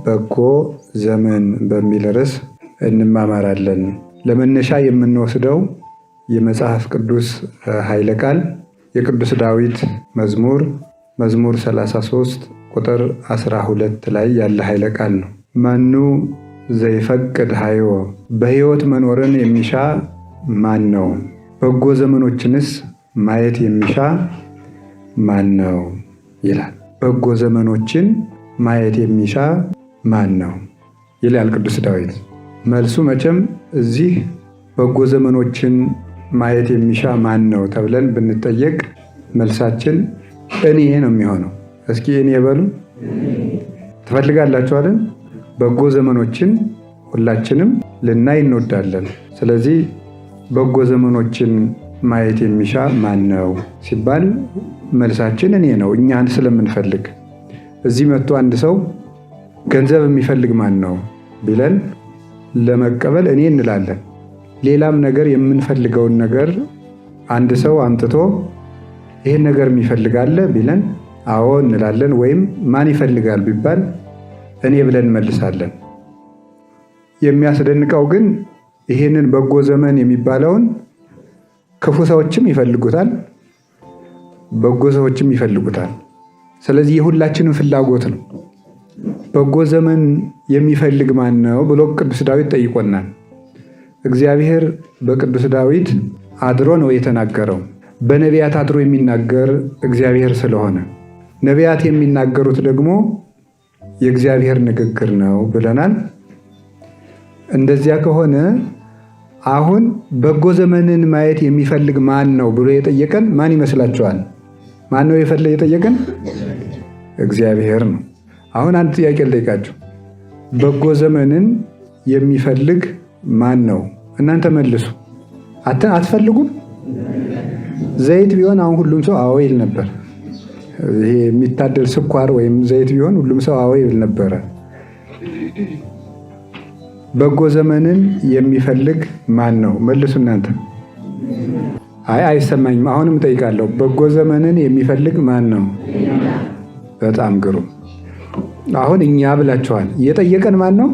በጎ ዘመን በሚል ርዕስ እንማማራለን። ለመነሻ የምንወስደው የመጽሐፍ ቅዱስ ኃይለ ቃል የቅዱስ ዳዊት መዝሙር መዝሙር 33 ቁጥር 12 ላይ ያለ ኃይለ ቃል ነው። መኑ ዘይፈቅድ ሀይወ፣ በሕይወት መኖርን የሚሻ ማን ነው? በጎ ዘመኖችንስ ማየት የሚሻ ማን ነው ይላል። በጎ ዘመኖችን ማየት የሚሻ ማን ነው ይላል ቅዱስ ዳዊት። መልሱ መቼም እዚህ በጎ ዘመኖችን ማየት የሚሻ ማን ነው ተብለን ብንጠየቅ መልሳችን እኔ ነው የሚሆነው። እስኪ እኔ በሉ። ትፈልጋላችሁ አይደል? በጎ ዘመኖችን ሁላችንም ልናይ እንወዳለን። ስለዚህ በጎ ዘመኖችን ማየት የሚሻ ማን ነው ሲባል መልሳችን እኔ ነው፣ እኛን ስለምንፈልግ። እዚህ መጥቶ አንድ ሰው ገንዘብ የሚፈልግ ማን ነው ቢለን ለመቀበል እኔ እንላለን። ሌላም ነገር የምንፈልገውን ነገር አንድ ሰው አምጥቶ ይህን ነገር የሚፈልግ አለ ቢለን አዎ እንላለን። ወይም ማን ይፈልጋል ቢባል እኔ ብለን እንመልሳለን። የሚያስደንቀው ግን ይህንን በጎ ዘመን የሚባለውን ክፉ ሰዎችም ይፈልጉታል፣ በጎ ሰዎችም ይፈልጉታል። ስለዚህ የሁላችንም ፍላጎት ነው። በጎ ዘመን የሚፈልግ ማን ነው ብሎ ቅዱስ ዳዊት ጠይቆናል። እግዚአብሔር በቅዱስ ዳዊት አድሮ ነው የተናገረው። በነቢያት አድሮ የሚናገር እግዚአብሔር ስለሆነ ነቢያት የሚናገሩት ደግሞ የእግዚአብሔር ንግግር ነው ብለናል። እንደዚያ ከሆነ አሁን በጎ ዘመንን ማየት የሚፈልግ ማን ነው ብሎ የጠየቀን ማን ይመስላችኋል? ማን ነው የጠየቀን? እግዚአብሔር ነው። አሁን አንድ ጥያቄ ልጠይቃችሁ። በጎ ዘመንን የሚፈልግ ማን ነው? እናንተ መልሱ። አትፈልጉም? ዘይት ቢሆን አሁን ሁሉም ሰው አዎ ይል ነበር። ይሄ የሚታደል ስኳር ወይም ዘይት ቢሆን ሁሉም ሰው አዎ ይል ነበረ። በጎ ዘመንን የሚፈልግ ማን ነው? መልሱ እናንተ። አይ አይሰማኝም። አሁንም እጠይቃለሁ። በጎ ዘመንን የሚፈልግ ማን ነው? በጣም ግሩም። አሁን እኛ ብላችኋል። የጠየቀን ማን ነው?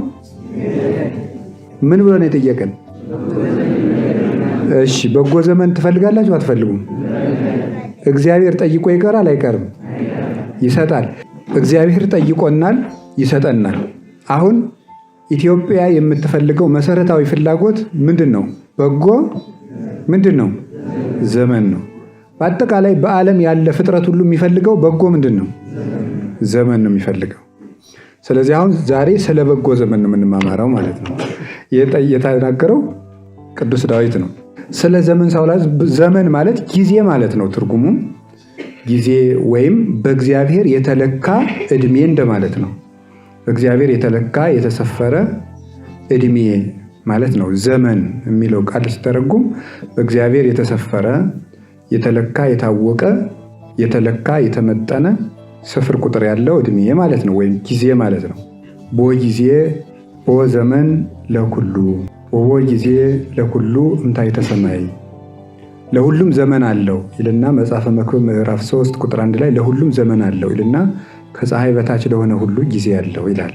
ምን ብሎ ነው የጠየቀን? እሺ በጎ ዘመን ትፈልጋላችሁ አትፈልጉም? እግዚአብሔር ጠይቆ ይቀራል አይቀርም? ይሰጣል። እግዚአብሔር ጠይቆናል፣ ይሰጠናል። አሁን ኢትዮጵያ የምትፈልገው መሰረታዊ ፍላጎት ምንድን ነው? በጎ ምንድን ነው? ዘመን ነው። በአጠቃላይ በዓለም ያለ ፍጥረት ሁሉ የሚፈልገው በጎ ምንድን ነው? ዘመን ነው የሚፈልገው። ስለዚህ አሁን ዛሬ ስለ በጎ ዘመን ነው የምንማማረው ማለት ነው። የተናገረው ቅዱስ ዳዊት ነው። ስለ ዘመን ሳውላ ዘመን ማለት ጊዜ ማለት ነው። ትርጉሙም ጊዜ ወይም በእግዚአብሔር የተለካ እድሜ እንደማለት ነው። በእግዚአብሔር የተለካ የተሰፈረ እድሜ ማለት ነው። ዘመን የሚለው ቃል ሲተረጉም በእግዚአብሔር የተሰፈረ የተለካ የታወቀ የተለካ የተመጠነ ስፍር ቁጥር ያለው እድሜ ማለት ነው፣ ወይም ጊዜ ማለት ነው። ቦ ጊዜ ቦ ዘመን ለኩሉ ወቦ ጊዜ ለኩሉ እምታሕተ ሰማይ፣ ለሁሉም ዘመን አለው ይልና መጽሐፈ መክብብ ምዕራፍ 3 ቁጥር 1 ላይ ለሁሉም ዘመን አለው ይልና ከፀሐይ በታች ለሆነ ሁሉ ጊዜ አለው ይላል።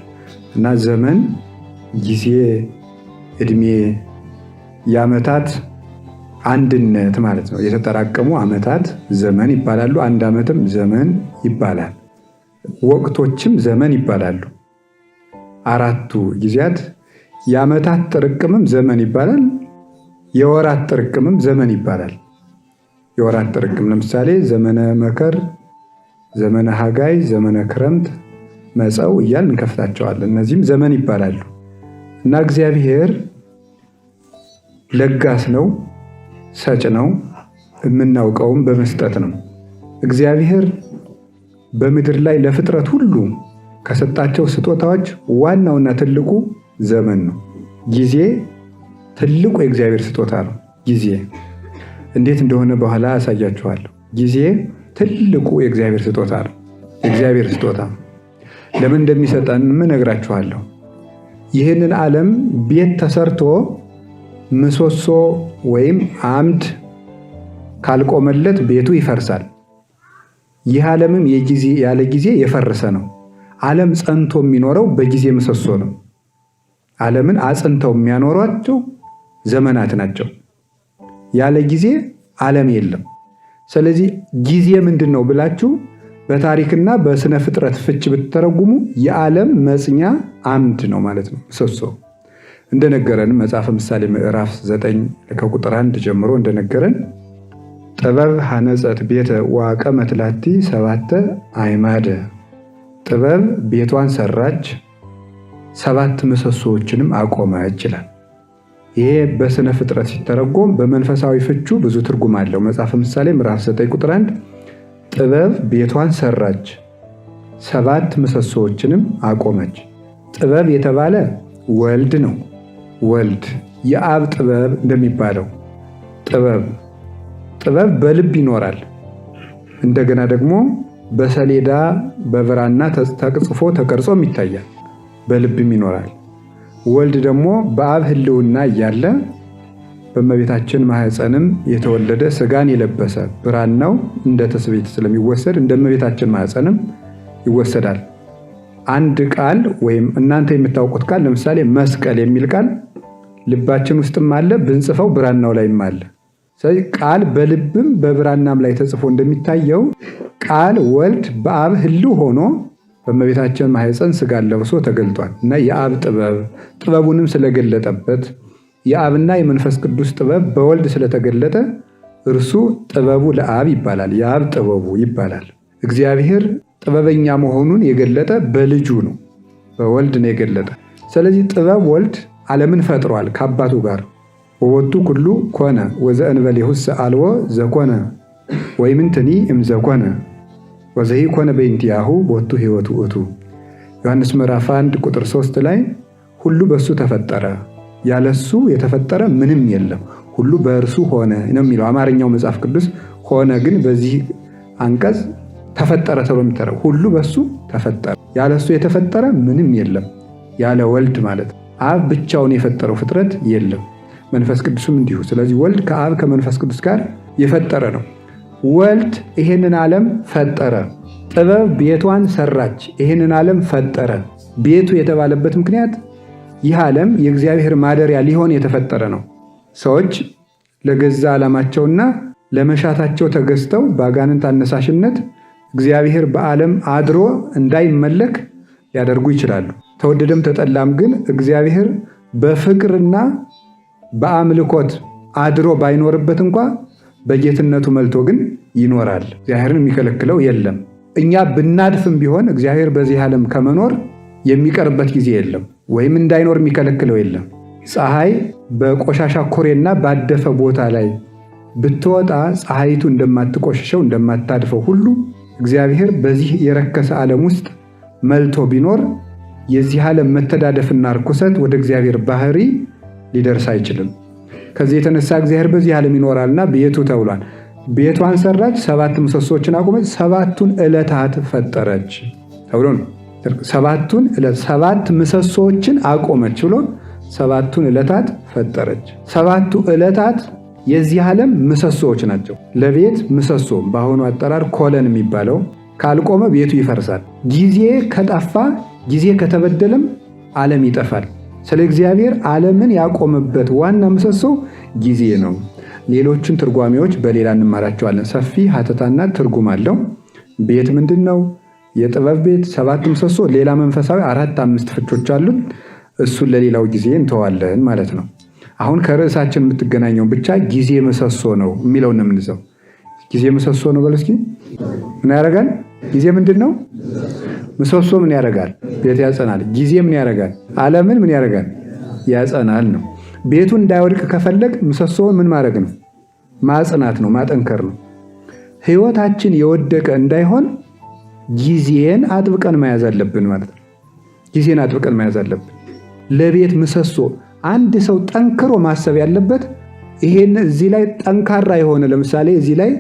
እና ዘመን፣ ጊዜ፣ እድሜ የዓመታት አንድነት ማለት ነው። የተጠራቀሙ ዓመታት ዘመን ይባላሉ። አንድ ዓመትም ዘመን ይባላል። ወቅቶችም ዘመን ይባላሉ። አራቱ ጊዜያት የዓመታት ጥርቅምም ዘመን ይባላል። የወራት ጥርቅምም ዘመን ይባላል። የወራት ጥርቅም ለምሳሌ ዘመነ መከር፣ ዘመነ ሐጋይ፣ ዘመነ ክረምት፣ መጸው እያልን እንከፍታቸዋለን። እነዚህም ዘመን ይባላሉ። እና እግዚአብሔር ለጋስ ነው፣ ሰጭ ነው። የምናውቀውም በመስጠት ነው። እግዚአብሔር በምድር ላይ ለፍጥረት ሁሉ ከሰጣቸው ስጦታዎች ዋናውና ትልቁ ዘመን ነው። ጊዜ ትልቁ የእግዚአብሔር ስጦታ ነው። ጊዜ እንዴት እንደሆነ በኋላ አሳያችኋለሁ። ጊዜ ትልቁ የእግዚአብሔር ስጦታ ነው። የእግዚአብሔር ስጦታ ለምን እንደሚሰጠንም እነግራችኋለሁ። ይህንን ዓለም ቤት ተሰርቶ ምሰሶ ወይም አምድ ካልቆመለት ቤቱ ይፈርሳል። ይህ ዓለምም ያለ ጊዜ የፈረሰ ነው። ዓለም ጸንቶ የሚኖረው በጊዜ ምሰሶ ነው። ዓለምን አጽንተው የሚያኖሯቸው ዘመናት ናቸው። ያለ ጊዜ ዓለም የለም። ስለዚህ ጊዜ ምንድን ነው ብላችሁ በታሪክና በስነ ፍጥረት ፍች ብትተረጉሙ የዓለም መጽኛ አምድ ነው ማለት ነው። ምሰሶ እንደነገረን መጽሐፈ ምሳሌ ምዕራፍ 9 ከቁጥር 1 ጀምሮ እንደነገረን ጥበብ ሐነጸት ቤተ ወአቀመት ላቲ ሰባተ አዕማደ፣ ጥበብ ቤቷን ሰራች ሰባት ምሰሶዎችንም አቆመች ይላል። ይሄ በስነ ፍጥረት ሲተረጎም በመንፈሳዊ ፍቹ ብዙ ትርጉም አለው። መጽሐፈ ምሳሌ ምዕራፍ 9 ቁጥር 1 ጥበብ ቤቷን ሰራች ሰባት ምሰሶዎችንም አቆመች። ጥበብ የተባለ ወልድ ነው። ወልድ የአብ ጥበብ እንደሚባለው ጥበብ ጥበብ በልብ ይኖራል። እንደገና ደግሞ በሰሌዳ በብራና ተጽፎ ተቀርጾም ይታያል። በልብም ይኖራል። ወልድ ደግሞ በአብ ሕልውና እያለ በእመቤታችን ማህፀንም የተወለደ ስጋን የለበሰ ብራናው እንደ ትስብእት ስለሚወሰድ እንደ እመቤታችን ማህፀንም ይወሰዳል። አንድ ቃል ወይም እናንተ የምታውቁት ቃል ለምሳሌ መስቀል የሚል ቃል ልባችን ውስጥም አለ፣ ብንጽፈው ብራናው ላይም አለ። ስለዚህ ቃል በልብም በብራናም ላይ ተጽፎ እንደሚታየው ቃል ወልድ በአብ ሕልው ሆኖ በእመቤታችን ማህፀን ስጋን ለብሶ ተገልጧል እና የአብ ጥበብ ጥበቡንም ስለገለጠበት የአብና የመንፈስ ቅዱስ ጥበብ በወልድ ስለተገለጠ እርሱ ጥበቡ ለአብ ይባላል። የአብ ጥበቡ ይባላል። እግዚአብሔር ጥበበኛ መሆኑን የገለጠ በልጁ ነው፣ በወልድ ነው የገለጠ። ስለዚህ ጥበብ ወልድ ዓለምን ፈጥሯል ከአባቱ ጋር ወወቱ ኩሉ ኮነ ወዘእንበሌሁሰ አልቦ ዘኮነ ወይምንትኒ እምዘኮነ ወዘሂ ኮነ በእንቲአሁ ቦቱ ሕይወቱ ውእቱ። ዮሐንስ ምዕራፍ 1 ቁጥር 3 ላይ ሁሉ በእሱ ተፈጠረ፣ ያለሱ የተፈጠረ ምንም የለም፣ ሁሉ በእርሱ ሆነ ነው የሚለው አማርኛው መጽሐፍ ቅዱስ። ሆነ ግን በዚህ አንቀጽ ተፈጠረ ተብሎ የሚጠራው ሁሉ በእሱ ተፈጠረ፣ ያለሱ የተፈጠረ ምንም የለም፣ ያለ ወልድ ማለት ነው። አብ ብቻውን የፈጠረው ፍጥረት የለም፣ መንፈስ ቅዱስም እንዲሁ። ስለዚህ ወልድ ከአብ ከመንፈስ ቅዱስ ጋር የፈጠረ ነው። ወልድ ይሄንን ዓለም ፈጠረ። ጥበብ ቤቷን ሰራች፣ ይሄንን ዓለም ፈጠረ። ቤቱ የተባለበት ምክንያት ይህ ዓለም የእግዚአብሔር ማደሪያ ሊሆን የተፈጠረ ነው። ሰዎች ለገዛ ዓላማቸውና ለመሻታቸው ተገዝተው በአጋንንት አነሳሽነት እግዚአብሔር በዓለም አድሮ እንዳይመለክ ሊያደርጉ ይችላሉ። ተወደደም ተጠላም ግን እግዚአብሔር በፍቅርና በአምልኮት አድሮ ባይኖርበት እንኳ በጌትነቱ መልቶ ግን ይኖራል። እግዚአብሔርን የሚከለክለው የለም። እኛ ብናድፍም ቢሆን እግዚአብሔር በዚህ ዓለም ከመኖር የሚቀርበት ጊዜ የለም፣ ወይም እንዳይኖር የሚከለክለው የለም። ፀሐይ በቆሻሻ ኩሬና ባደፈ ቦታ ላይ ብትወጣ ፀሐይቱ እንደማትቆሽሸው እንደማታድፈው ሁሉ እግዚአብሔር በዚህ የረከሰ ዓለም ውስጥ መልቶ ቢኖር የዚህ ዓለም መተዳደፍና ርኩሰት ወደ እግዚአብሔር ባህሪ ሊደርስ አይችልም። ከዚህ የተነሳ እግዚአብሔር በዚህ ዓለም ይኖራልና ቤቱ ተብሏል። ቤቷን ሰራች፣ ሰባት ምሰሶችን አቆመች፣ ሰባቱን ዕለታት ፈጠረች ተብሎ ነው። ሰባቱን ዕለት ሰባት ምሰሶችን አቆመች ብሎ ሰባቱን ዕለታት ፈጠረች። ሰባቱ ዕለታት የዚህ ዓለም ምሰሶዎች ናቸው። ለቤት ምሰሶ በአሁኑ አጠራር ኮለን የሚባለው ካልቆመ ቤቱ ይፈርሳል። ጊዜ ከጠፋ ጊዜ ከተበደለም ዓለም ይጠፋል። ስለ እግዚአብሔር ዓለምን ያቆመበት ዋና ምሰሶ ጊዜ ነው። ሌሎችን ትርጓሜዎች በሌላ እንማራቸዋለን። ሰፊ ሀተታና ትርጉም አለው። ቤት ምንድን ነው? የጥበብ ቤት፣ ሰባት ምሰሶ፣ ሌላ መንፈሳዊ አራት አምስት ፍቾች አሉት። እሱን ለሌላው ጊዜ እንተዋለን ማለት ነው። አሁን ከርዕሳችን የምትገናኘው ብቻ ጊዜ ምሰሶ ነው የሚለውን ነው የምንይዘው። ጊዜ ምሰሶ ነው በል እስኪ። ምን ያደርጋል? ጊዜ ምንድን ነው? ምሰሶ ምን ያደርጋል? ቤት ያጸናል። ጊዜ ምን ያደርጋል? ዓለምን ምን ያደርጋል? ያጸናል ነው። ቤቱ እንዳይወድቅ ከፈለግ ምሰሶውን ምን ማድረግ ነው? ማጽናት ነው፣ ማጠንከር ነው። ህይወታችን የወደቀ እንዳይሆን ጊዜን አጥብቀን መያዝ አለብን ማለት ነው። ጊዜን አጥብቀን መያዝ አለብን። ለቤት ምሰሶ አንድ ሰው ጠንክሮ ማሰብ ያለበት ይሄን እዚህ ላይ ጠንካራ የሆነ ለምሳሌ እዚህ ላይ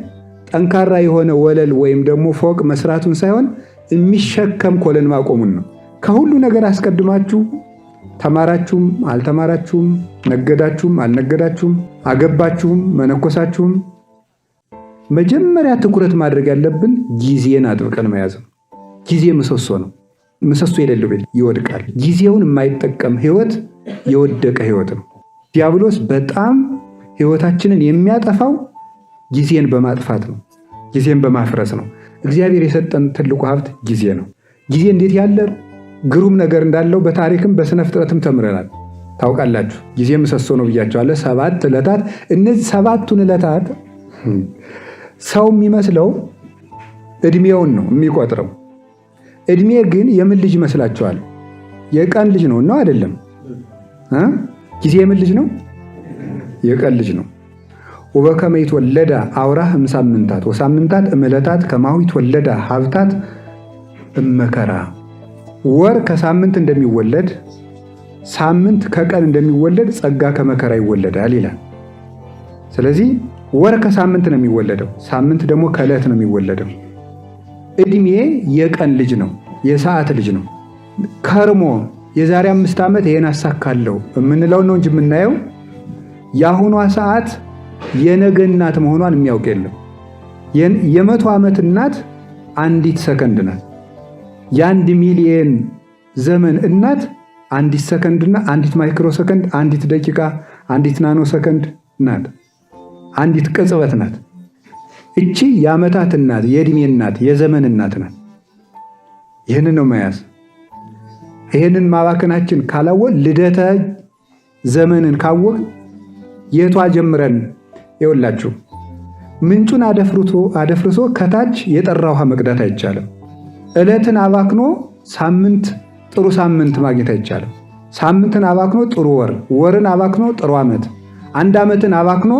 ጠንካራ የሆነ ወለል ወይም ደግሞ ፎቅ መስራቱን ሳይሆን የሚሸከም ኮለን ማቆሙን ነው። ከሁሉ ነገር አስቀድማችሁ ተማራችሁም አልተማራችሁም፣ ነገዳችሁም አልነገዳችሁም፣ አገባችሁም መነኮሳችሁም መጀመሪያ ትኩረት ማድረግ ያለብን ጊዜን አጥብቀን መያዝ ነው። ጊዜ ምሰሶ ነው። ምሰሶ የሌለው ቤት ይወድቃል። ጊዜውን የማይጠቀም ህይወት የወደቀ ህይወት ነው። ዲያብሎስ በጣም ህይወታችንን የሚያጠፋው ጊዜን በማጥፋት ነው። ጊዜን በማፍረስ ነው። እግዚአብሔር የሰጠን ትልቁ ሀብት ጊዜ ነው። ጊዜ እንዴት ያለ ግሩም ነገር እንዳለው በታሪክም በስነ ፍጥረትም ተምረናል። ታውቃላችሁ፣ ጊዜ ምሰሶ ነው ብያቸዋለሁ። 7 ዕለታት፣ እነዚህ 7ቱን ዕለታት ሰው የሚመስለው እድሜውን ነው የሚቆጥረው። እድሜ ግን የምን ልጅ ይመስላችኋል? የቀን ልጅ ነው ነው አይደለም? ጊዜ የምን ልጅ ነው? የቀን ልጅ ነው። ወበከመ ይትወለዳ አውራህ እምሳምንታት ወሳምንታት እምዕለታት ከማሁ ይትወለዳ ሀብታት እመከራ። ወር ከሳምንት እንደሚወለድ፣ ሳምንት ከቀን እንደሚወለድ ጸጋ ከመከራ ይወለዳል ይላል። ስለዚህ ወር ከሳምንት ነው የሚወለደው፣ ሳምንት ደግሞ ከዕለት ነው የሚወለደው። እድሜ የቀን ልጅ ነው፣ የሰዓት ልጅ ነው። ከርሞ የዛሬ 5 ዓመት ይሄን አሳካለሁ የምንለው ነው እንጂ የምናየው የአሁኗ ሰዓት የነገ እናት መሆኗን የሚያውቅ የለም። የ100 ዓመት እናት አንዲት ሰከንድ ናት። የ1 ሚሊየን ዘመን እናት አንዲት ሰከንድና አንዲት ማይክሮ ሰከንድ፣ አንዲት ደቂቃ፣ አንዲት ናኖ ሰከንድ ናት። አንዲት ቅጽበት ናት። እቺ የዓመታት እናት፣ የእድሜ እናት፣ የዘመን እናት ናት። ይህንን ነው መያዝ። ይህንን ማባከናችን ካላወቅ፣ ልደተ ዘመንን ካወቅ የቷ ጀምረን ይኸውላችሁ ምንጩን አደፍርሶ ከታች የጠራ ውሃ መቅዳት አይቻልም። ዕለትን አባክኖ ሳምንት ጥሩ ሳምንት ማግኘት አይቻልም። ሳምንትን አባክኖ ጥሩ ወር፣ ወርን አባክኖ ጥሩ ዓመት፣ አንድ ዓመትን አባክኖ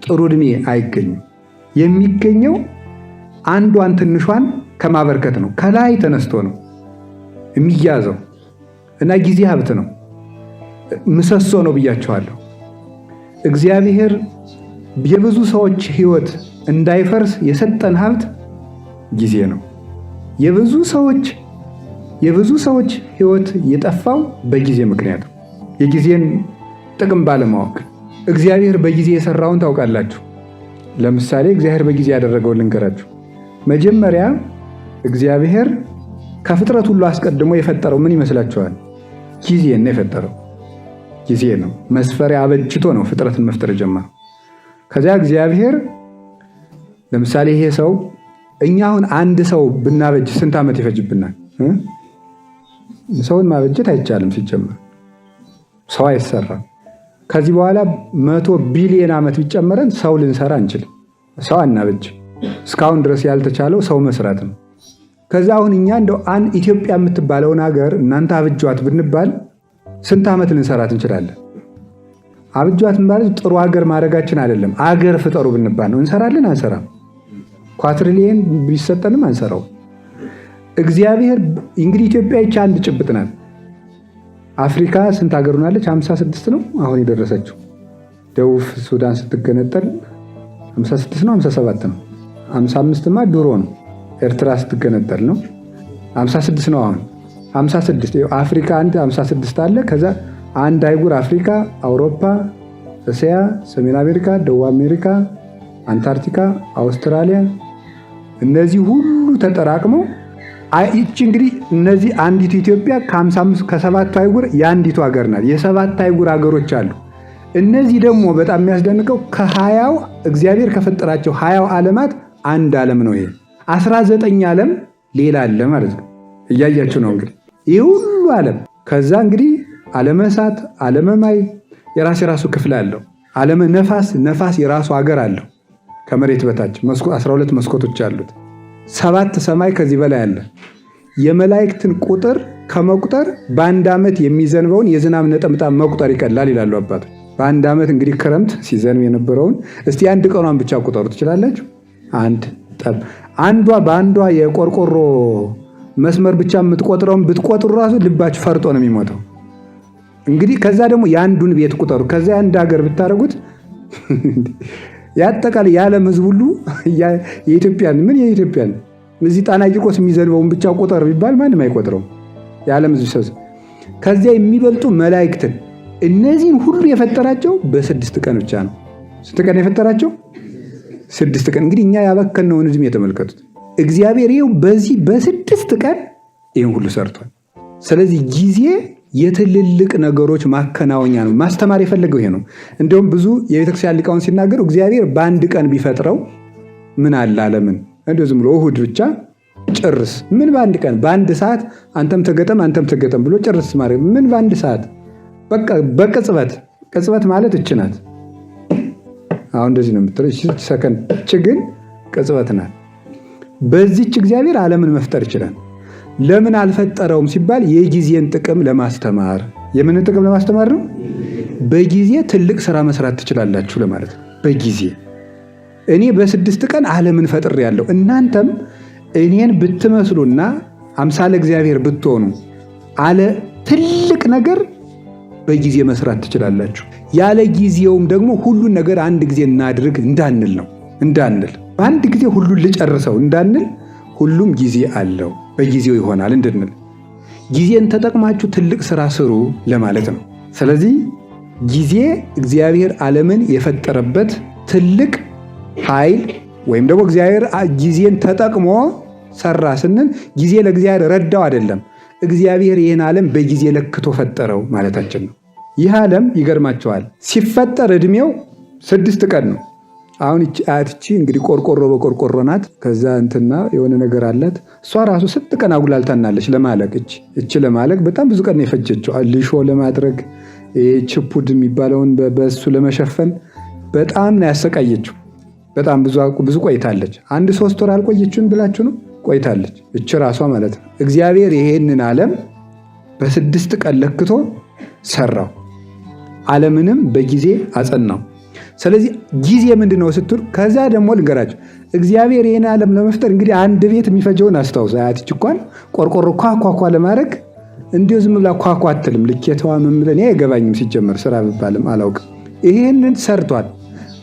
ጥሩ ዕድሜ አይገኝም። የሚገኘው አንዷን ትንሿን ከማበርከት ነው። ከላይ ተነስቶ ነው የሚያዘው እና ጊዜ ሀብት ነው፣ ምሰሶ ነው ብያቸዋለሁ። እግዚአብሔር የብዙ ሰዎች ሕይወት እንዳይፈርስ የሰጠን ሀብት ጊዜ ነው። የብዙ ሰዎች ሕይወት የጠፋው በጊዜ ምክንያት ነው። የጊዜን ጥቅም ባለማወቅ። እግዚአብሔር በጊዜ የሰራውን ታውቃላችሁ። ለምሳሌ እግዚአብሔር በጊዜ ያደረገውን ልንገራችሁ። መጀመሪያ እግዚአብሔር ከፍጥረት ሁሉ አስቀድሞ የፈጠረው ምን ይመስላችኋል? ጊዜን ነው የፈጠረው። ጊዜ ነው መስፈሪያ አበጅቶ ነው ፍጥረትን መፍጠር የጀመረው። ከዚያ እግዚአብሔር ለምሳሌ ይሄ ሰው እኛ አሁን አንድ ሰው ብናበጅ ስንት ዓመት ይፈጅብናል? ሰውን ማበጀት አይቻልም። ሲጀመር ሰው አይሰራም። ከዚህ በኋላ 100 ቢሊዮን ዓመት ቢጨመረን ሰው ልንሰራ አንችልም። ሰው አናበጅም። እስካሁን ድረስ ያልተቻለው ሰው መስራት ነው። ከዛ አሁን እኛ እንደው አንድ ኢትዮጵያ የምትባለውን ሀገር እናንተ አብጇት ብንባል ስንት ዓመት ልንሰራት እንችላለን? አብጇት ማለት ጥሩ ሀገር ማድረጋችን አይደለም። አገር ፍጠሩ ብንባል ነው እንሰራለን? አንሰራም። ኳትሪሊየን ቢሰጠንም አንሰራው። እግዚአብሔር እንግዲህ ኢትዮጵያ ይቻ አንድ ጭብጥ ናት። አፍሪካ ስንት ሀገር ሆናለች? 56 ነው አሁን የደረሰችው። ደቡብ ሱዳን ስትገነጠል 56 ነው 57 ነው። 55ማ ድሮ ነው። ኤርትራ ስትገነጠል ነው 56 ነው አሁን 56። አፍሪካ አንድ 56 አለ። ከዛ አንድ አይጉር አፍሪካ፣ አውሮፓ፣ እስያ፣ ሰሜን አሜሪካ፣ ደቡብ አሜሪካ፣ አንታርክቲካ፣ አውስትራሊያ እነዚህ ሁሉ ተጠራቅመው ይቺ እንግዲህ እነዚህ አንዲቱ ኢትዮጵያ ከ55 ከሰባቱ አይጉር የአንዲቱ ሀገር ናት። የሰባት አይጉር ሀገሮች አሉ። እነዚህ ደግሞ በጣም የሚያስደንቀው ከ20ው እግዚአብሔር ከፈጠራቸው 20ው ዓለማት አንድ ዓለም ነው ይሄ። 19 ዓለም ሌላ አለ ማለት ነው። እያያችሁ ነው እንግዲህ ይህ ሁሉ ዓለም። ከዛ እንግዲህ ዓለመ እሳት፣ ዓለመ ማይ የራሱ የራሱ ክፍል አለው። ዓለመ ነፋስ፣ ነፋስ የራሱ ሀገር አለው። ከመሬት በታች 12 መስኮቶች አሉት። 7 ሰማይ ከዚህ በላይ አለ። የመላእክትን ቁጥር ከመቁጠር በአንድ ዓመት የሚዘንበውን የዝናብ ነጠብጣብ መቁጠር ይቀላል ይላሉ አባቶች። በአንድ ዓመት እንግዲህ ክረምት ሲዘንብ የነበረውን እስቲ አንድ ቀኗን ብቻ ቁጠሩ ትችላላችሁ? አንድ ጠብ አንዷ በአንዷ የቆርቆሮ መስመር ብቻ የምትቆጥረውን ብትቆጥሩ ራሱ ልባችሁ ፈርጦ ነው የሚሞተው። እንግዲህ ከዛ ደግሞ የአንዱን ቤት ቁጠሩ። ከዛ የአንድ ሀገር ብታደርጉት ያጠቃላይ የዓለም ሕዝብ ሁሉ የኢትዮጵያን ምን የኢትዮጵያን እዚህ ጣና ቂርቆስ የሚዘንበውን ብቻ ቁጠር ቢባል ማንም አይቆጥረውም። የዓለም ሕዝብ ሰብስብ ከዚያ የሚበልጡ መላእክትን እነዚህን ሁሉ የፈጠራቸው በ6 ቀን ብቻ ነው። ስንት ቀን የፈጠራቸው? 6 ቀን። እንግዲህ እኛ ያባከነውን ዕድሜ የተመልከቱት። እግዚአብሔር ይኸው በዚህ በ6 ቀን ይህን ሁሉ ሰርቷል። ስለዚህ ጊዜ የትልልቅ ነገሮች ማከናወኛ ነው። ማስተማር የፈለገው ይሄ ነው። እንዲሁም ብዙ የቤተክርስቲያን ሊቃውንት ሲናገሩ እግዚአብሔር በአንድ ቀን ቢፈጥረው ምን አለ ዓለምን እንዲሁ ዝም ብሎ እሑድ ብቻ ጭርስ ምን በአንድ ቀን በአንድ ሰዓት አንተም ተገጠም አንተም ተገጠም ብሎ ጭርስ ማድረግ ምን በአንድ ሰዓት በቃ በቅጽበት። ቅጽበት ማለት እች ናት። አሁን እንደዚህ ነው የምትለው ሰከንድ፣ እች ግን ቅጽበት ናት። በዚች እግዚአብሔር ዓለምን መፍጠር ይችላል። ለምን አልፈጠረውም ሲባል የጊዜን ጥቅም ለማስተማር። የምን ጥቅም ለማስተማር ነው? በጊዜ ትልቅ ስራ መስራት ትችላላችሁ ለማለት ነው። በጊዜ እኔ በ6 ቀን ዓለምን ፈጥሬያለሁ፣ እናንተም እኔን ብትመስሉና አምሳለ እግዚአብሔር ብትሆኑ አለ ትልቅ ነገር በጊዜ መስራት ትችላላችሁ። ያለ ጊዜውም ደግሞ ሁሉን ነገር አንድ ጊዜ እናድርግ እንዳንል ነው። እንዳንል በአንድ ጊዜ ሁሉን ልጨርሰው እንዳንል፣ ሁሉም ጊዜ አለው፣ በጊዜው ይሆናል እንድንል፣ ጊዜን ተጠቅማችሁ ትልቅ ስራ ስሩ ለማለት ነው። ስለዚህ ጊዜ እግዚአብሔር ዓለምን የፈጠረበት ትልቅ ኃይል ወይም ደግሞ እግዚአብሔር ጊዜን ተጠቅሞ ሰራ ስንል ጊዜ ለእግዚአብሔር ረዳው አይደለም። እግዚአብሔር ይህን ዓለም በጊዜ ለክቶ ፈጠረው ማለታችን ነው። ይህ ዓለም ይገርማቸዋል። ሲፈጠር ዕድሜው 6 ቀን ነው። አሁን አያትቺ እንግዲህ ቆርቆሮ በቆርቆሮ ናት። ከዛ እንትና የሆነ ነገር አላት። እሷ ራሱ ስንት ቀን አጉላልታናለች ለማለቅ። እች ለማለቅ በጣም ብዙ ቀን ነው የፈጀችው። ሊሾ ለማድረግ፣ ችፑድ የሚባለውን በሱ ለመሸፈን በጣም ነው ያሰቃየችው። በጣም ብዙ ቆይታለች። አንድ 3 ወር አልቆየችም ብላችሁ ነው፣ ቆይታለች። እች ራሷ ማለት ነው። እግዚአብሔር ይሄንን ዓለም በ6 ቀን ለክቶ ሰራው። ዓለምንም በጊዜ አጸናው። ስለዚህ ጊዜ ምንድን ነው ስትሉ፣ ከዛ ደግሞ ልንገራቸው፣ እግዚአብሔር ይህን ዓለም ለመፍጠር እንግዲህ አንድ ቤት የሚፈጀውን አስታውስ። አያትች እንኳን ቆርቆሮ ኳኳኳ ለማድረግ እንዲሁ ዝም ብላ ኳኳ አትልም። ልኬታዋ ምን ብለን እኔ አይገባኝም፣ ሲጀመር ስራ ብባልም አላውቅም። ይሄንን ሰርቷል።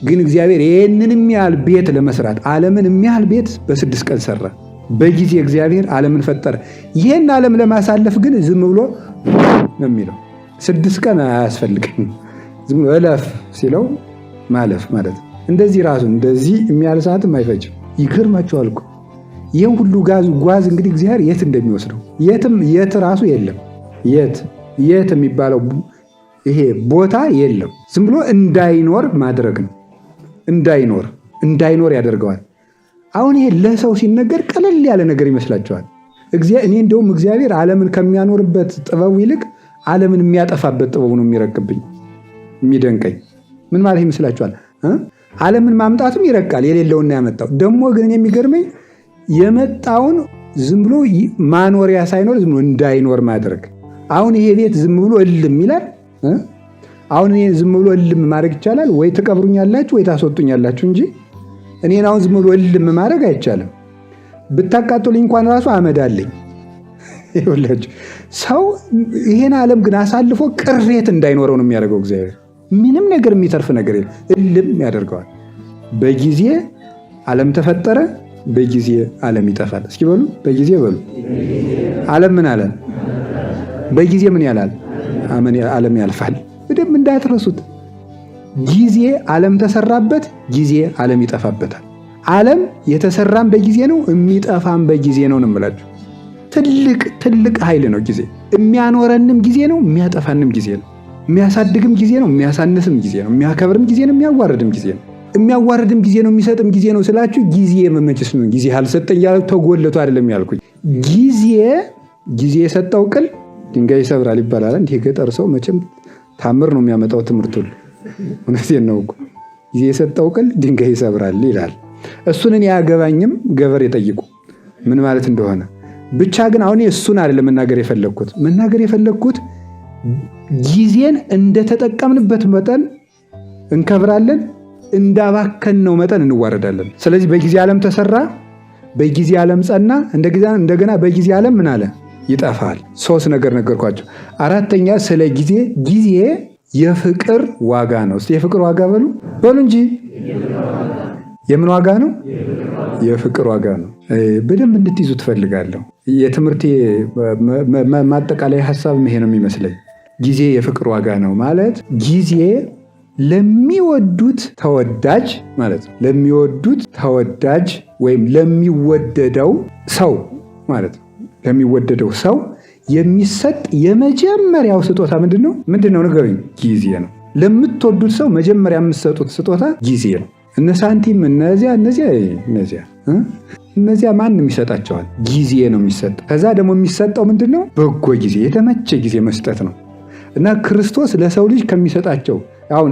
ግን እግዚአብሔር ይሄንን የሚያህል ቤት ለመስራት፣ ዓለምን የሚያህል ቤት በ6 ቀን ሰራ። በጊዜ እግዚአብሔር ዓለምን ፈጠረ። ይህን ዓለም ለማሳለፍ ግን ዝም ብሎ ነው የሚለው። 6 ቀን አያስፈልግም። ዝም ብሎ እለፍ ሲለው ማለፍ ማለት ነው። እንደዚህ ራሱ እንደዚህ የሚያህል ሰዓትም አይፈጅም። ይገርማችኋል እኮ ይህን ሁሉ ጓዝ እንግዲህ እግዚአብሔር የት እንደሚወስደው፣ የትም የት ራሱ የለም። የት የት የሚባለው ይሄ ቦታ የለም። ዝም ብሎ እንዳይኖር ማድረግ ነው። እንዳይኖር እንዳይኖር ያደርገዋል። አሁን ይሄ ለሰው ሲነገር ቀለል ያለ ነገር ይመስላችኋል። እኔ እንደውም እግዚአብሔር ዓለምን ከሚያኖርበት ጥበቡ ይልቅ ዓለምን የሚያጠፋበት ጥበቡ ነው የሚረቅብኝ፣ የሚደንቀኝ። ምን ማለት ይመስላችኋል? ዓለምን ማምጣቱም ይረቃል፣ የሌለውን ያመጣው። ደግሞ ግን የሚገርመኝ የመጣውን ዝም ብሎ ማኖሪያ ሳይኖር ዝም ብሎ እንዳይኖር ማድረግ። አሁን ይሄ ቤት ዝም ብሎ እልም ይላል። አሁን እኔ ዝም ብሎ እልም ማድረግ ይቻላል ወይ? ትቀብሩኛላችሁ ወይ ታስወጡኛላችሁ እንጂ እኔን አሁን ዝም ብሎ እልም ማድረግ አይቻልም። ብታቃጥሉኝ እንኳን ራሱ አመድ አለኝ። ይኸውላችሁ ሰው ይሄን ዓለም ግን አሳልፎ ቅሬት እንዳይኖረው ነው የሚያደርገው እግዚአብሔር። ምንም ነገር የሚተርፍ ነገር የለም፣ እልም ያደርገዋል። በጊዜ ዓለም ተፈጠረ፣ በጊዜ ዓለም ይጠፋል። እስኪ በሉ በጊዜ በሉ። ዓለም ምን አለ? በጊዜ ምን ያላል? ዓለም ያልፋል። በደንብ እንዳትረሱት። ጊዜ ዓለም ተሰራበት፣ ጊዜ ዓለም ይጠፋበታል። ዓለም የተሰራም በጊዜ ነው፣ የሚጠፋም በጊዜ ነው ነው የምላችሁ። ትልቅ ትልቅ ኃይል ነው ጊዜ። የሚያኖረንም ጊዜ ነው፣ የሚያጠፋንም ጊዜ ነው። የሚያሳድግም ጊዜ ነው፣ የሚያሳንስም ጊዜ ነው። የሚያከብርም ጊዜ ነው፣ የሚያዋርድም ጊዜ ነው። የሚያዋርድም ጊዜ ነው፣ የሚሰጥም ጊዜ ነው ስላችሁ ጊዜ መመችስ ነው። ጊዜ አልሰጠኝ ያለው ተጎለቱ አይደለም ያልኩኝ። ጊዜ የሰጠው ቅል ድንጋይ ይሰብራል ይባላል። እንዲህ የገጠር ሰው መቼም ታምር ነው የሚያመጣው ትምህርት ሁሉ። እውነቴን ነው እኮ። ጊዜ የሰጠው ቅል ድንጋይ ይሰብራል ይላል። እሱን እኔ አያገባኝም፣ ገበሬ ጠይቁ ምን ማለት እንደሆነ። ብቻ ግን አሁን እሱን አይደለም መናገር የፈለግኩት። መናገር የፈለግኩት ጊዜን እንደተጠቀምንበት መጠን እንከብራለን፣ እንዳባከንነው መጠን እንዋረዳለን። ስለዚህ በጊዜ ዓለም ተሰራ፣ በጊዜ ዓለም ጸና፣ እንደገና በጊዜ ዓለም ምን አለ? ይጠፋል። 3 ነገር ነገርኳቸው። አራተኛ ስለ ጊዜ፣ ጊዜ የፍቅር ዋጋ ነው። እስቲ የፍቅር ዋጋ በሉ በሉ እንጂ። የምን ዋጋ ነው? የፍቅር ዋጋ ነው። በደንብ እንድትይዙ ትፈልጋለሁ። የትምህርቴ ማጠቃለያ ሐሳብ ይሄ ነው የሚመስለኝ። ጊዜ የፍቅር ዋጋ ነው ማለት ጊዜ ለሚወዱት ተወዳጅ ማለት ነው። ለሚወዱት ተወዳጅ ወይም ለሚወደደው ሰው ማለት ነው። ለሚወደደው ሰው የሚሰጥ የመጀመሪያው ስጦታ ምንድን ነው? ምንድን ነው ንገሩኝ? ጊዜ ነው። ለምትወዱት ሰው መጀመሪያ የምትሰጡት ስጦታ ጊዜ ነው። እነ ሳንቲም እነዚያ እነዚያ እነዚያ እነዚያ ማንም ይሰጣቸዋል። ጊዜ ነው የሚሰጥ። ከዛ ደግሞ የሚሰጠው ምንድን ነው? በጎ ጊዜ፣ የተመቸ ጊዜ መስጠት ነው። እና ክርስቶስ ለሰው ልጅ ከሚሰጣቸው አሁን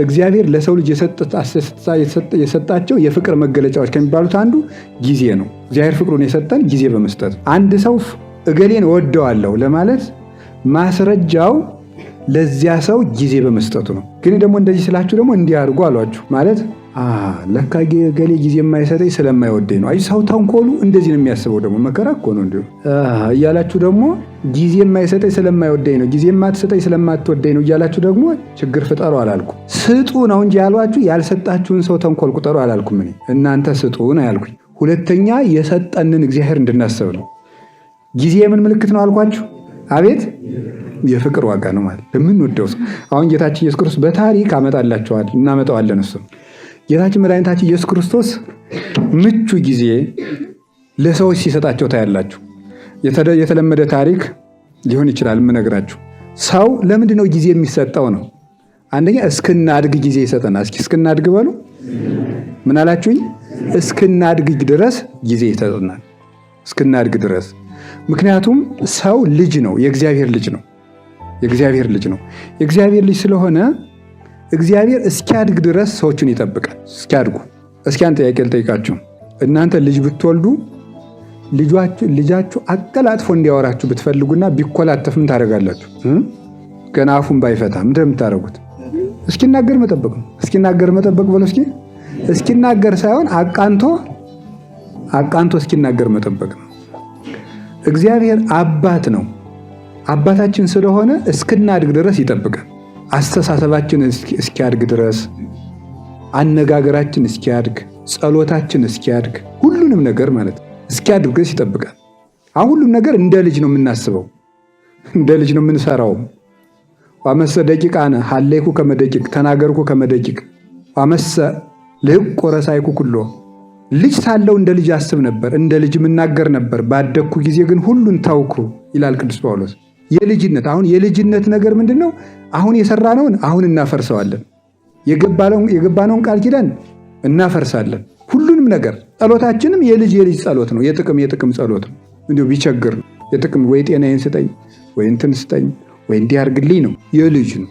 እግዚአብሔር ለሰው ልጅ የሰጣቸው የፍቅር መገለጫዎች ከሚባሉት አንዱ ጊዜ ነው። እግዚአብሔር ፍቅሩን የሰጠን ጊዜ በመስጠት። አንድ ሰው እገሌን እወደዋለሁ ለማለት ማስረጃው ለዚያ ሰው ጊዜ በመስጠቱ ነው። ግን ደግሞ እንደዚህ ስላችሁ ደግሞ እንዲህ አድርጉ አሏችሁ ማለት ለካ እገሌ ጊዜ የማይሰጠኝ ስለማይወደኝ ነው። አይ ሰው ተንኮሉ እንደዚህ ነው የሚያስበው። ደግሞ መከራ እኮ ነው። እንዲሁ እያላችሁ ደግሞ ጊዜ የማይሰጠኝ ስለማይወደኝ ነው፣ ጊዜ የማትሰጠኝ ስለማትወደኝ ነው እያላችሁ ደግሞ ችግር ፍጠሩ አላልኩም። ስጡ ነው እንጂ ያሏችሁ ያልሰጣችሁን ሰው ተንኮል ቁጠሩ አላልኩም። እኔ እናንተ ስጡ ነው ያልኩኝ። ሁለተኛ የሰጠንን እግዚአብሔር እንድናስብ ነው። ጊዜ የምን ምልክት ነው አልኳችሁ? አቤት የፍቅር ዋጋ ነው ማለት ለምንወደው ሰው። አሁን ጌታችን ኢየሱስ ክርስቶስ በታሪክ አመጣላችኋል እናመጣዋለን። እሱም ጌታችን መድኃኒታችን ኢየሱስ ክርስቶስ ምቹ ጊዜ ለሰዎች ሲሰጣቸው ታያላችሁ። የተለመደ ታሪክ ሊሆን ይችላል የምነግራችሁ። ሰው ለምንድን ነው ጊዜ የሚሰጠው ነው? አንደኛ እስክናድግ ጊዜ ይሰጠናል። እስኪ እስክናድግ በሉ። ምን አላችሁኝ? እስክናድግ ድረስ ጊዜ ይሰጠናል። እስክናድግ ድረስ። ምክንያቱም ሰው ልጅ ነው፣ የእግዚአብሔር ልጅ ነው። የእግዚአብሔር ልጅ ነው። የእግዚአብሔር ልጅ ስለሆነ እግዚአብሔር እስኪያድግ ድረስ ሰዎችን ይጠብቃል። እስኪያድጉ። እስኪ አንድ ጥያቄ ልጠይቃችሁ። እናንተ ልጅ ብትወልዱ ልጃችሁ አቀላጥፎ እንዲያወራችሁ ብትፈልጉና ቢኮላተፍ ምን ታደርጋላችሁ? ገና አፉን ባይፈታ ምንድን ነው የምታደርጉት? እስኪናገር መጠበቅ ነው። እስኪናገር መጠበቅ በለው እስኪ። እስኪናገር ሳይሆን አቃንቶ አቃንቶ እስኪናገር መጠበቅ ነው። እግዚአብሔር አባት ነው። አባታችን ስለሆነ እስክናድግ ድረስ ይጠብቃል። አስተሳሰባችን እስኪያድግ ድረስ፣ አነጋገራችን እስኪያድግ፣ ጸሎታችን እስኪያድግ፣ ሁሉንም ነገር ማለት ነው እስኪያድግ ድረስ ይጠብቃል። አሁን ሁሉም ነገር እንደ ልጅ ነው የምናስበው፣ እንደ ልጅ ነው የምንሰራው። ዋመሰ ደቂቃነ ሀሌኩ ከመደቂቅ ተናገርኩ ከመደቂቅ ዋመሰ ልህቆ ረሳይኩ ኩሎ። ልጅ ሳለው እንደ ልጅ አስብ ነበር፣ እንደ ልጅ ምናገር ነበር። ባደግኩ ጊዜ ግን ሁሉን ታውኩ ይላል ቅዱስ ጳውሎስ። የልጅነት አሁን የልጅነት ነገር ምንድን ነው? አሁን የሰራነውን አሁን እናፈርሰዋለን። የገባነውን ቃል ኪዳን እናፈርሳለን። ሁሉንም ነገር ጸሎታችንም የልጅ የልጅ ጸሎት ነው። የጥቅም የጥቅም ጸሎት ነው። እንዲሁ ቢቸግር ነው የጥቅም ወይ ጤናዬን ስጠኝ ወይ እንትን ስጠኝ ወይ እንዲህ አድርግልኝ ነው። የልጅ ነው።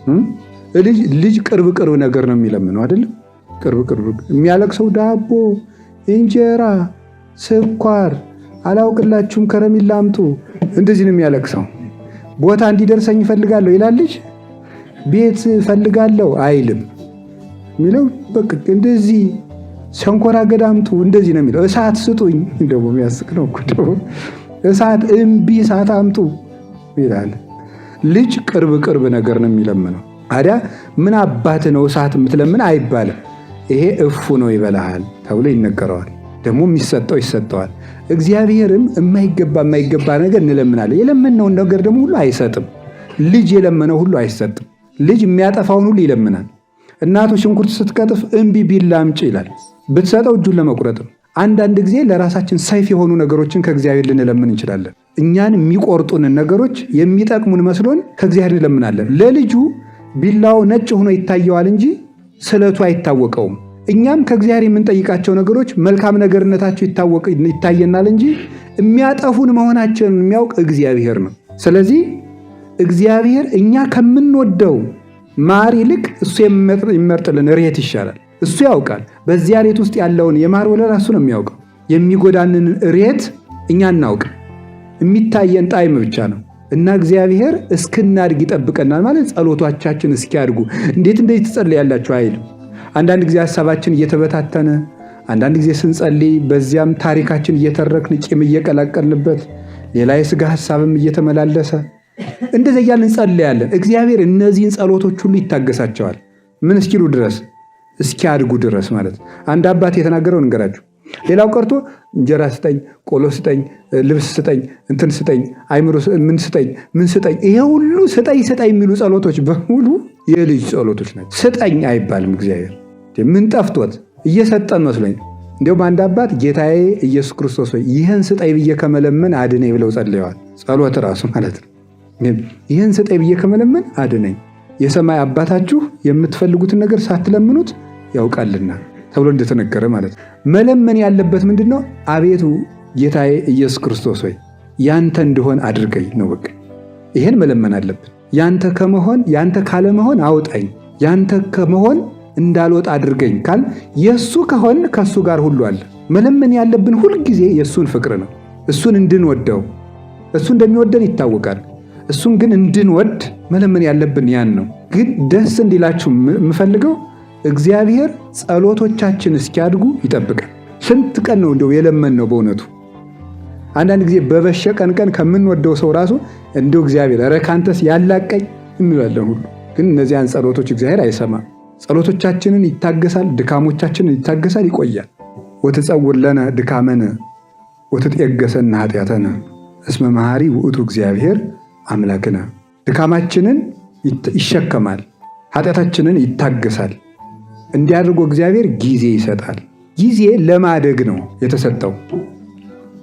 ልጅ ቅርብ ቅርብ ነገር ነው የሚለምነው አይደለም። ቅርብ ቅርብ የሚያለቅሰው ዳቦ፣ እንጀራ፣ ስኳር አላውቅላችሁም፣ ከረሜላ አምጡ፣ እንደዚህ ነው የሚያለቅሰው። ቦታ እንዲደርሰኝ እፈልጋለሁ ይላል ልጅ። ቤት እፈልጋለሁ አይልም። የሚለው በቃ እንደዚህ ሸንኮራ አገዳ አምጡ እንደዚህ ነው የሚለው። እሳት ስጡኝ ደግሞ የሚያስቅ ነው እኮ ደግሞ እሳት እምቢ እሳት አምጡ ይላል። ልጅ ቅርብ ቅርብ ነገር ነው የሚለምነው። ታዲያ ምን አባት ነው እሳት የምትለምን አይባልም። ይሄ እፉ ነው ይበላሃል ተብሎ ይነገረዋል። ደግሞ የሚሰጠው ይሰጠዋል። እግዚአብሔርም የማይገባ የማይገባ ነገር እንለምናለን። የለመነውን ነገር ደግሞ ሁሉ አይሰጥም። ልጅ የለመነው ሁሉ አይሰጥም። ልጅ የሚያጠፋውን ሁሉ ይለምናል። እናቱ ሽንኩርት ስትቀጥፍ እምቢ ቢላ አምጪ ይላል። ብትሰጠው እጁን ለመቁረጥ ነው። አንዳንድ ጊዜ ለራሳችን ሰይፍ የሆኑ ነገሮችን ከእግዚአብሔር ልንለምን እንችላለን። እኛን የሚቆርጡንን ነገሮች የሚጠቅሙን መስሎን ከእግዚአብሔር እንለምናለን። ለልጁ ቢላው ነጭ ሆኖ ይታየዋል እንጂ ስለቱ አይታወቀውም። እኛም ከእግዚአብሔር የምንጠይቃቸው ነገሮች መልካም ነገርነታቸው ይታየናል እንጂ የሚያጠፉን መሆናቸውን የሚያውቅ እግዚአብሔር ነው። ስለዚህ እግዚአብሔር እኛ ከምንወደው ማር ይልቅ እሱ የሚመርጥልን ሬት ይሻላል። እሱ ያውቃል። በዚያ ሬት ውስጥ ያለውን የማር ወለላ እሱ ነው የሚያውቀው። የሚጎዳንን ሬት እኛ እናውቅ። የሚታየን ጣዕም ብቻ ነው። እና እግዚአብሔር እስክናድግ ይጠብቀናል ማለት ጸሎቶቻችን እስኪያድጉ እንዴት እንደዚህ ትጸልያላችሁ አይልም። አንዳንድ ጊዜ ሀሳባችን እየተበታተነ፣ አንዳንድ ጊዜ ስንጸልይ በዚያም ታሪካችን እየተረክን ቂም እየቀላቀልንበት ሌላ የስጋ ሀሳብም እየተመላለሰ እንደዚያ እያልን እንጸልያለን። እግዚአብሔር እነዚህን ጸሎቶች ሁሉ ይታገሳቸዋል። ምን እስኪሉ ድረስ? እስኪያድጉ ድረስ ማለት። አንድ አባት የተናገረው እንገራችሁ። ሌላው ቀርቶ እንጀራ ስጠኝ፣ ቆሎ ስጠኝ፣ ልብስ ስጠኝ፣ እንትን ስጠኝ፣ አይምሮ ምን ስጠኝ፣ ምን ስጠኝ፣ ይሄ ሁሉ ስጠኝ ስጠኝ የሚሉ ጸሎቶች በሙሉ የልጅ ጸሎቶች ናቸው። ስጠኝ አይባልም። እግዚአብሔር ምን ጠፍቶት እየሰጠን መስሎኝ። እንዲሁም አንድ አባት ጌታዬ ኢየሱስ ክርስቶስ ሆይ ይህን ስጠኝ ብዬ ከመለመን አድነኝ ብለው ጸልየዋል። ጸሎት ራሱ ማለት ነው። ይህን ስጠኝ ብዬ ከመለመን አድነኝ። የሰማይ አባታችሁ የምትፈልጉትን ነገር ሳትለምኑት ያውቃልና ተብሎ እንደተነገረ ማለት ነው። መለመን ያለበት ምንድን ነው? አቤቱ ጌታዬ ኢየሱስ ክርስቶስ ሆይ ያንተ እንድሆን አድርገኝ ነው። በቃ ይሄን መለመን አለብን። ያንተ ከመሆን ያንተ ካለመሆን አውጣኝ፣ ያንተ ከመሆን እንዳልወጣ አድርገኝ ካል የእሱ ከሆን ከእሱ ጋር ሁሉ አለ። መለመን ያለብን ሁልጊዜ የእሱን ፍቅር ነው። እሱን እንድንወደው እሱ እንደሚወደን ይታወቃል። እሱን ግን እንድንወድ መለመን ያለብን ያን ነው። ግን ደስ እንዲላችሁ የምፈልገው እግዚአብሔር ጸሎቶቻችን እስኪያድጉ ይጠብቃል። ስንት ቀን ነው እንደው የለመን ነው በእውነቱ አንዳንድ ጊዜ በበሸቀን ቀን ከምንወደው ሰው ራሱ እንደው እግዚአብሔር ኧረ ካንተስ ያላቀኝ እንላለን ሁሉ። ግን እነዚያን ጸሎቶች እግዚአብሔር አይሰማም። ጸሎቶቻችንን ይታገሳል፣ ድካሞቻችንን ይታገሳል፣ ይቆያል። ወትጸውር ለነ ድካመነ ወትጤገሰነ ኃጢአተነ እስመ መሐሪ ውእቱ እግዚአብሔር አምላክነ። ድካማችንን ይሸከማል፣ ኃጢአታችንን ይታገሳል። እንዲያደርጎ እግዚአብሔር ጊዜ ይሰጣል። ጊዜ ለማደግ ነው የተሰጠው።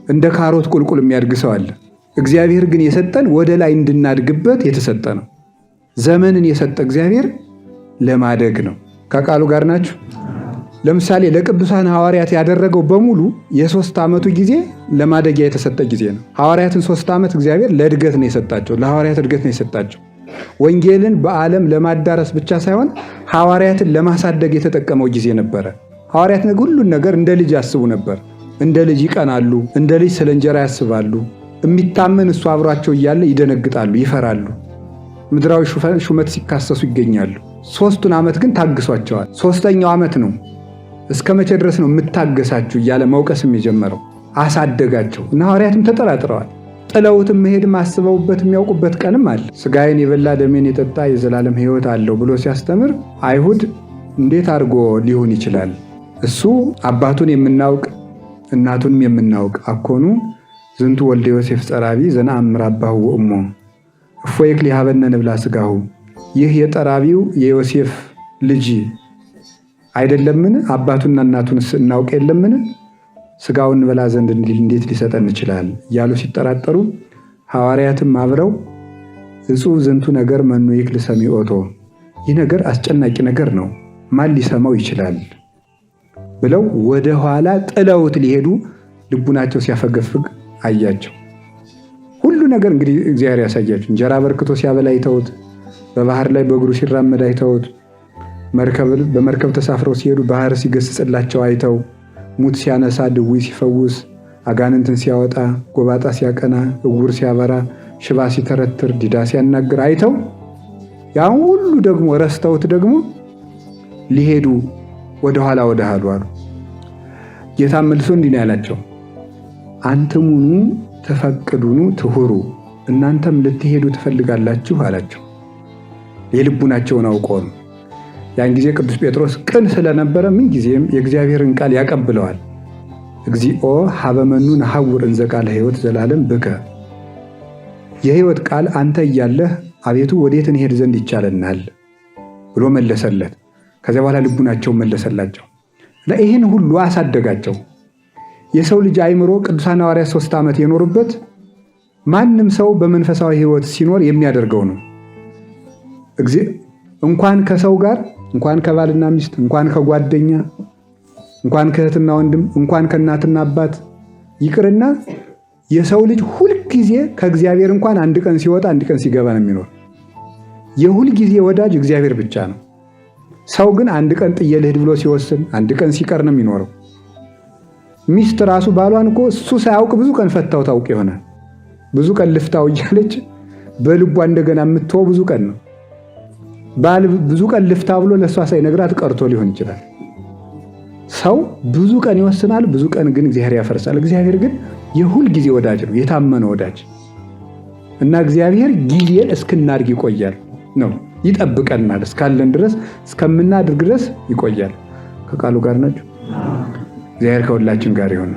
እንደ ካሮት ቁልቁል የሚያድግ ሰው አለ። እግዚአብሔር ግን የሰጠን ወደ ላይ እንድናድግበት የተሰጠ ነው። ዘመንን የሰጠ እግዚአብሔር ለማደግ ነው። ከቃሉ ጋር ናችሁ። ለምሳሌ ለቅዱሳን ሐዋርያት ያደረገው በሙሉ የ3 ዓመቱ ጊዜ ለማደጊያ የተሰጠ ጊዜ ነው። ሐዋርያትን 3 ዓመት እግዚአብሔር ለእድገት ነው የሰጣቸው፣ ለሐዋርያት እድገት ነው የሰጣቸው። ወንጌልን በዓለም ለማዳረስ ብቻ ሳይሆን ሐዋርያትን ለማሳደግ የተጠቀመው ጊዜ ነበረ። ሐዋርያት ሁሉን ነገር እንደ ልጅ ያስቡ ነበር። እንደ ልጅ ይቀናሉ፣ እንደ ልጅ ስለ እንጀራ ያስባሉ። የሚታመን እሱ አብሯቸው እያለ ይደነግጣሉ፣ ይፈራሉ። ምድራዊ ሹመት ሲካሰሱ ይገኛሉ። 3ቱን ዓመት ግን ታግሷቸዋል። ሶስተኛው ዓመት ነው እስከ መቼ ድረስ ነው የምታገሳችሁ እያለ መውቀስም የጀመረው አሳደጋቸው እና ሐዋርያትም ተጠራጥረዋል። ጥለውትም መሄድም አስበውበት የሚያውቁበት ቀንም አለ። ስጋዬን የበላ ደሜን የጠጣ የዘላለም ሕይወት አለው ብሎ ሲያስተምር አይሁድ እንዴት አድርጎ ሊሆን ይችላል? እሱ አባቱን የምናውቅ እናቱንም የምናውቅ አኮኑ ዝንቱ ወልደ ዮሴፍ ጸራቢ ዘነአምር አባሁ ወእሞ እፎ ይክል ይሃበነ ንብላ ስጋሁ፣ ይህ የጠራቢው የዮሴፍ ልጅ አይደለምን? አባቱና እናቱን እናውቅ የለምን? ስጋውን እንበላ ዘንድ እንዴት ሊሰጠን ይችላል? እያሉ ሲጠራጠሩ ሐዋርያትም አብረው እጹብ ዝንቱ ነገር መኑ ይክል ሰሚዖቶ፣ ይህ ነገር አስጨናቂ ነገር ነው፣ ማን ሊሰማው ይችላል? ብለው ወደ ኋላ ጥለውት ሊሄዱ ልቡናቸው ሲያፈገፍግ አያቸው። ሁሉ ነገር እንግዲህ እግዚአብሔር ያሳያቸው። እንጀራ በርክቶ ሲያበላ አይተውት፣ በባህር ላይ በእግሩ ሲራመድ አይተውት፣ በመርከብ ተሳፍረው ሲሄዱ ባህር ሲገስጽላቸው አይተው፣ ሙት ሲያነሳ፣ ድውይ ሲፈውስ፣ አጋንንትን ሲያወጣ፣ ጎባጣ ሲያቀና፣ እውር ሲያበራ፣ ሽባ ሲተረትር፣ ዲዳ ሲያናግር አይተው ያን ሁሉ ደግሞ ረስተውት ደግሞ ሊሄዱ ወደኋላ ወደ ኋሉ አሉ። ጌታ መልሶ እንዲህ ነው ያላቸው፣ አንትሙኑ ትፈቅዱኑ ትሁሩ፣ እናንተም ልትሄዱ ትፈልጋላችሁ አላቸው። የልቡናቸውን አውቆ ነው። ያን ጊዜ ቅዱስ ጴጥሮስ ቅን ስለነበረ ምንጊዜም የእግዚአብሔርን ቃል ያቀብለዋል። እግዚኦ ሀበ መኑ ነሐውር እንዘ ቃለ ሕይወት ዘላለም ብከ፣ የሕይወት ቃል አንተ እያለህ አቤቱ ወዴት እንሄድ ዘንድ ይቻለናል ብሎ መለሰለት። ከዚያ በኋላ ልቡናቸውን መለሰላቸው። ይህን ሁሉ አሳደጋቸው። የሰው ልጅ አእምሮ ቅዱሳን ሐዋርያት 3 ዓመት የኖሩበት ማንም ሰው በመንፈሳዊ ሕይወት ሲኖር የሚያደርገው ነው። እንኳን ከሰው ጋር፣ እንኳን ከባልና ሚስት፣ እንኳን ከጓደኛ፣ እንኳን ከእህትና ወንድም፣ እንኳን ከእናትና አባት ይቅርና የሰው ልጅ ሁልጊዜ ከእግዚአብሔር እንኳን አንድ ቀን ሲወጣ አንድ ቀን ሲገባ ነው የሚኖር። የሁልጊዜ ወዳጅ እግዚአብሔር ብቻ ነው። ሰው ግን አንድ ቀን ጥዬ ልሂድ ብሎ ሲወስን አንድ ቀን ሲቀር ነው የሚኖረው። ሚስት ራሱ ባሏን እኮ እሱ ሳያውቅ ብዙ ቀን ፈታው ታውቅ ይሆናል። ብዙ ቀን ልፍታው እያለች በልቧ እንደገና የምትወው ብዙ ቀን ነው። ባል ብዙ ቀን ልፍታ ብሎ ለእሷ ሳይነግራት ቀርቶ ሊሆን ይችላል። ሰው ብዙ ቀን ይወስናል፣ ብዙ ቀን ግን እግዚአብሔር ያፈርሳል። እግዚአብሔር ግን የሁል ጊዜ ወዳጅ ነው፣ የታመነ ወዳጅ እና እግዚአብሔር ጊዜን እስክናድግ ይቆያል ነው፣ ይጠብቀናል። እስካለን ድረስ እስከምናድርግ ድረስ ይቆያል። ከቃሉ ጋር ናቸው። እግዚአብሔር ከሁላችን ጋር ይሁን።